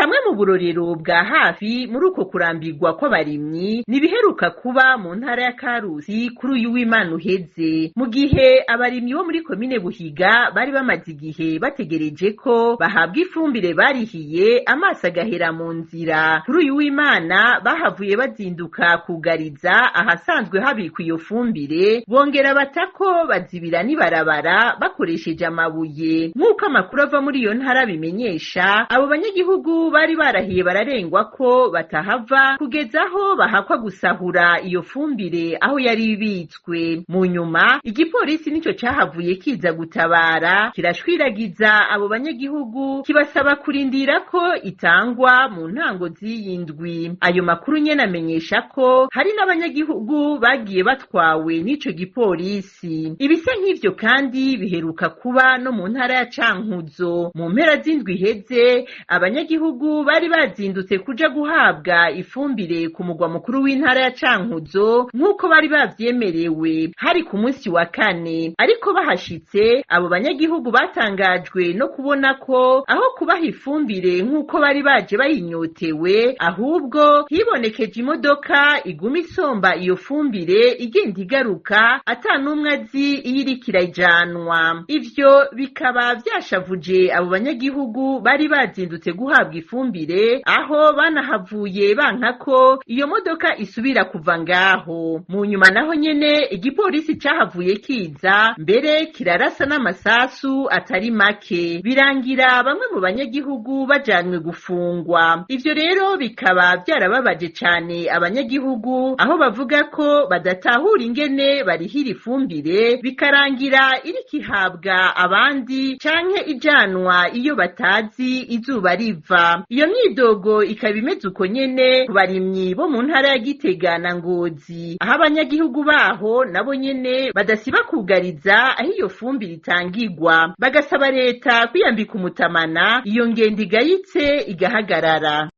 Kamwe mu burorero bwa hafi muri uko kurambirwa kw'abarimyi nibiheruka kuba mu ntara ya Karusi kuri uyu w'Imana uheze, mu gihe abarimyi bo muri komine Buhiga bari bamaze igihe bategereje ko bahabwa ifumbire barihiye, amaso agahera mu nzira. Kuri uyu w'Imana bahavuye bazinduka kugariza ahasanzwe habikwa iyo fumbire, bongera batako bazibira n'ibarabara bakoresheje amabuye. Nk'uko amakuru ava muri iyo ntara abimenyesha, abo banyagihugu bari barahiye bararengwa ko batahava kugeza aho bahakwa gusahura iyo fumbire aho yari ibitswe. Mu nyuma igipolisi nico cahavuye kiza gutabara, kirashwiragiza abo banyagihugu, kibasaba kurindira ko itangwa mu ntango z'iyi ndwi. Ayo makuru nyene amenyesha ko hari n'abanyagihugu bagiye batwawe n'ico gipolisi. Ibisa nk'ivyo kandi biheruka kuba no mu ntara ya Cankuzo. Mu mpera z'indwi iheze, abanyagihugu bari bazindutse kuja guhabwa ifumbire ku mugwa mukuru w'intara ya Cankuzo nk'uko bari bavyemerewe, hari ku munsi wa kane. Ariko bahashitse, abo banyagihugu batangajwe no kubona ko aho kubaha ifumbire nk'uko bari baje bayinyotewe, ahubwo hibonekeje imodoka iguma isomba iyo fumbire igenda igaruka, ata n'umwe azi iyo iriko irajanwa. Ivyo bikaba vyashavuje abo banyagihugu bari bazindutse guhabwa ifumbire, aho banahavuye banka ko iyo modoka isubira kuva ngaho. Mu nyuma naho nyene igipolisi cahavuye kiza, mbere kirarasa n'amasasu atari make, birangira bamwe mu banyagihugu bajanywe gufungwa. Ivyo rero bikaba vyarababaje cane abanyagihugu, aho bavuga ko badatahura ingene barihira ifumbire bikarangira iriko ihabwa abandi canke ijanwa iyo batazi izuba riva. Iyo myidogo ikaba imeze uko nyene ku barimyi bo mu ntara ya Gitega na Ngozi, aho abanyagihugu baho nabo nyene badasiba kugariza aho iyo fumbire itangirwa, bagasaba leta kwiyambika umutamana, iyo ngendo igayitse igahagarara.